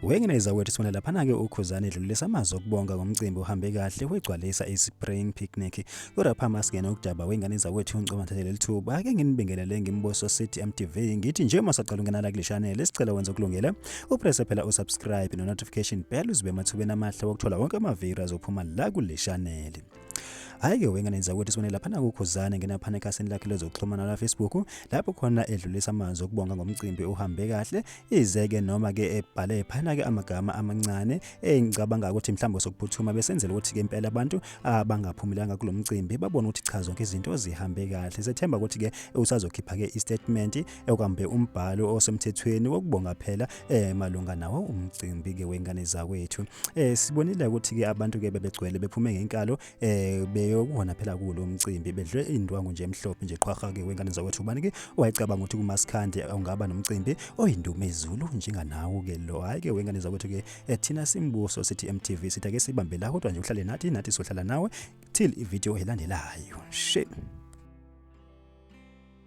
Wengeneza wethu sibona laphana-ke uKhuzani edlulisa amazwi okubonga ngomcimbi ohambe kahle wegcwalisa i-Spring Picnic. Kodwa phambi asingene ukudaba wengane zakwethu ngicela thathe leli thuba ake nginibingelele ngimboso sithi MTV ngithi nje uma saqala ungena la kule channel sicela wenze okulungele upresse phela usubscribe no notification bell uzibe emathubeni amahle wokuthola wonke amavidiyo azophuma la kule channel. Hhayi-ke wengane zakwethu sibone laphana kuKhuzani ngena phana ekhasini lakhe lezokuxhumana la-Facebook lapho khona edlulisa amazwi okubonga ngomcimbi uhambe kahle ize-ke noma-ke ebhale phana-ke amagama amancane engicabanga ukuthi mhlawumbe sokuphuthuma besenzela ukuthi-ke impela abantu abangaphumelanga kulo mcimbi babone ukuthi cha zonke izinto zihambe kahle. Sethemba ukuthi-ke usazokhipha-ke i-statement okuhambe umbhalo osemthethweni wokubonga phela malunga nawo umcimbi-ke wengane zakwethu. Sibonile ukuthi-ke abantu-ke bebegcwele bephume ngenkalo beyokuhona phela kulo mcimbi bedlwe indwangu nje emhlophe nje qhwaha-ke wengane zakwethu. Ubani-ke owayecabanga ukuthi kumaskandi ungaba nomcimbi oyindumezulu njenganawo-ke lo. Hhayi-ke wengane zakwethu-ke thina simbuso sithi MTV sithi ake sibambe la kodwa nje uhlale nathi nathi sohlala nawe till ivideo elandelayo. Shame.